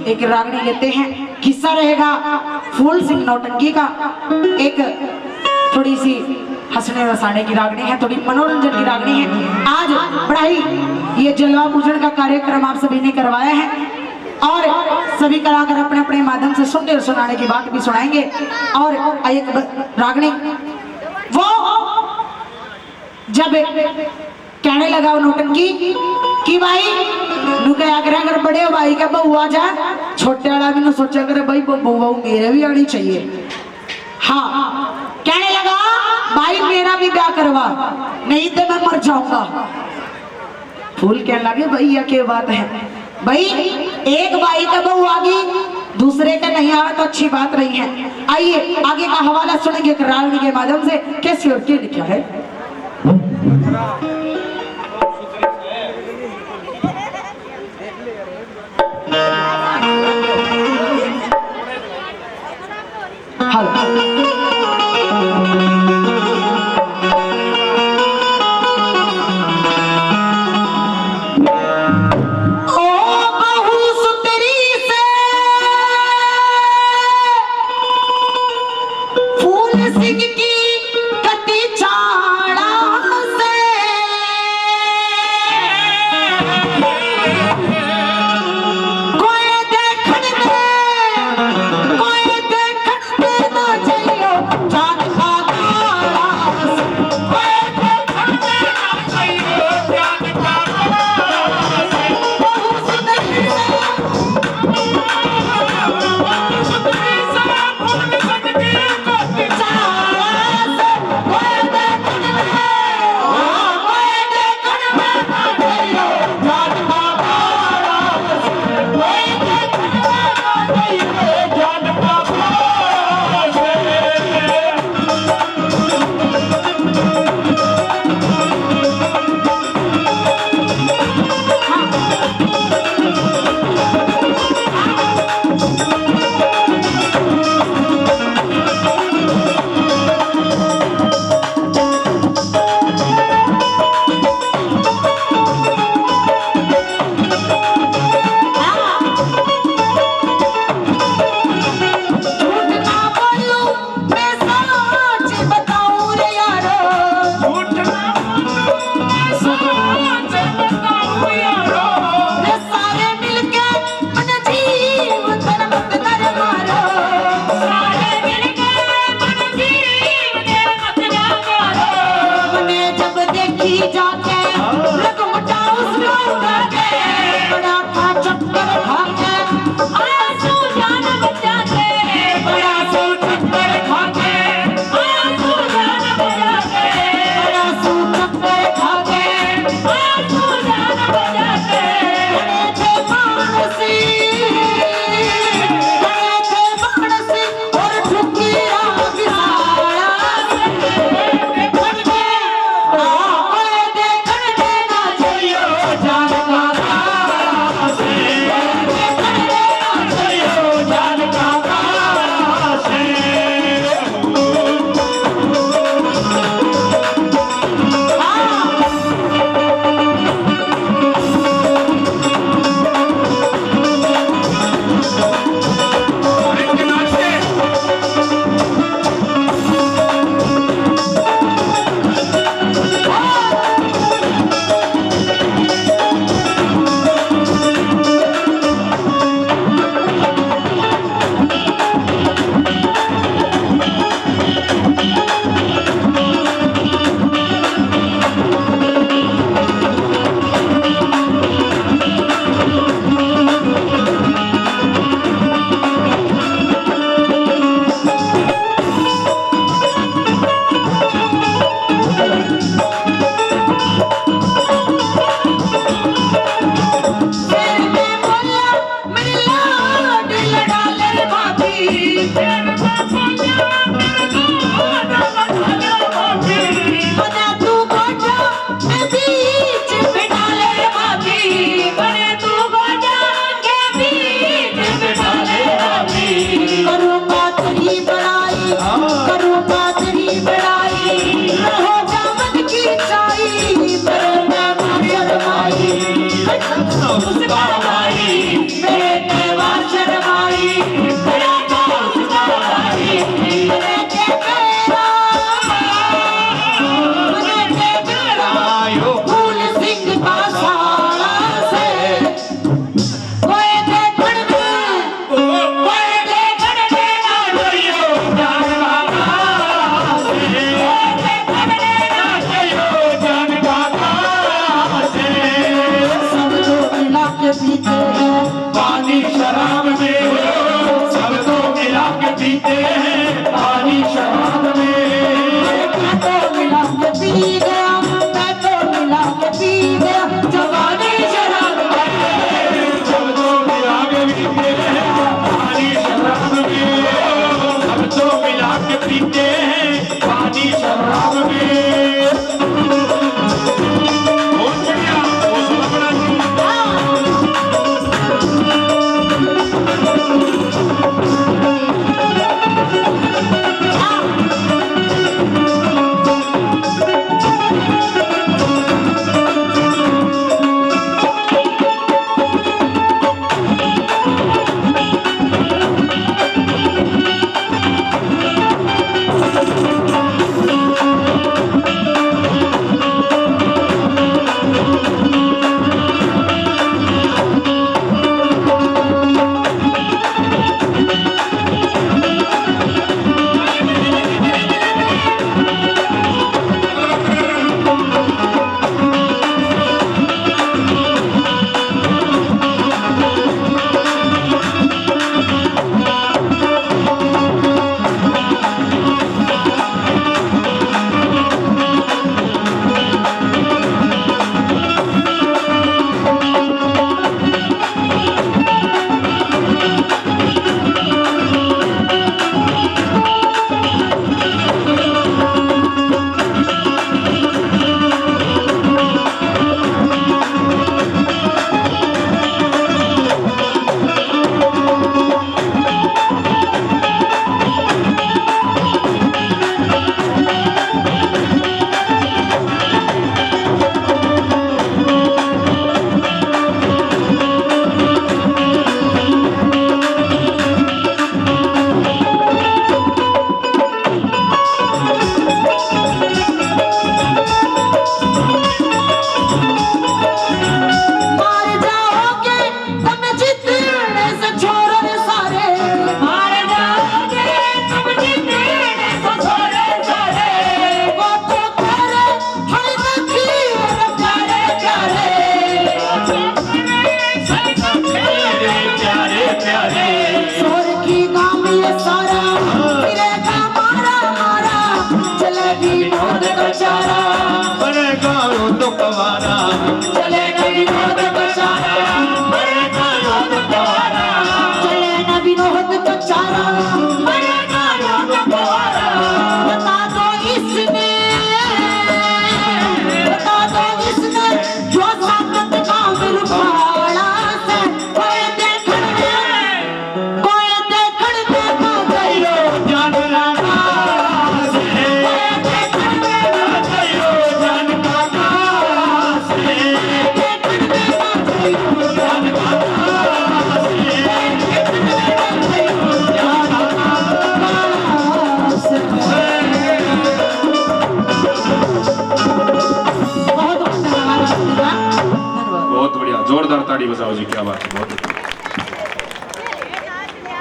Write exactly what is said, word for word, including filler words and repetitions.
एक रागनी लेते हैं, किस्सा रहेगा फूल सिंह नौटंकी का। एक थोड़ी सी हंसने वसाने की रागनी है, थोड़ी मनोरंजन की रागनी है। आज बड़ा ही ये जलवा पूजन का कार्यक्रम आप सभी ने करवाया है और सभी कलाकार अपने अपने माध्यम से सुनने और सुनाने की बात भी सुनाएंगे। और एक ब-, रागनी वो जब कहने लगा वो नौटंकी कि भाई, नु कह आग्रह कर बड़े भाई का बहू आ जा, छोटे वाला भी ना सोचा करे भाई, वो बहू मेरे भी आनी चाहिए। हाँ, कहने लगा, भाई मेरा भी ब्याह करवा, नहीं तो मैं मर जाऊंगा। फूल कहने लगे, भाई यह क्या बात है भाई, एक भाई का बहू आ गई, दूसरे का नहीं आवे तो अच्छी बात नहीं है। आइए आगे का हवाला सुनेंगे एक रागनी के माध्यम से, कैसे और क्या लिखा है। हेलो। ओ बहू सुतरी से फूल सिंह की कती चाला से कोई देखण दे, कोई देखण दे ना चाहिए जान का तारा। झूठ ना बोलूं, मैं सच बताऊं रे यारो। झूठ ना बोलूं, मैं सच बताऊं यारो। रे सारे मिलके मन जीव तन मत कर मारो। सारे मिलके मन जीव तन मत कर मारो। मने जब देखी जाके, लग मचा उसको उठा के, बड़ा था चक्कर खा के। आंसू जान बचा के, बड़ा सू चक्कर खा के। आंसू जान बचा के, बड़ा सू चक्कर खा के। आंसू जान बचा के। बड़े थे मानसी, बड़े थे मानसी। करूँगा तेरी बड़ाई, करूँगा तेरी बड़ाई, रहो दामन की चाई, करूँगा ना शर्माई, मुस्कान आई, मेरे वास्ते कालो तो कवारा, चले ना विनोद कचारा, मरे कालो तो कवारा। चले ना विनोद कचारा, मरे कालो तो कवारा। बता दो इसने, बता दो इसने, जो संगत नाम रूपाला से कोई देखण में कोई देखण में ना गयो जान राणा से। कोई देखण में ना गयो जान काका से। कोई देखण में ना गयो जान काका से। कोई देखण में ना गयो जान काका से। बहुत अच्छा लगा। धन्यवाद। बहुत बढ़िया, जोरदार ताड़ी बजाओ जी, क्या बात है, बहुत बढ़िया।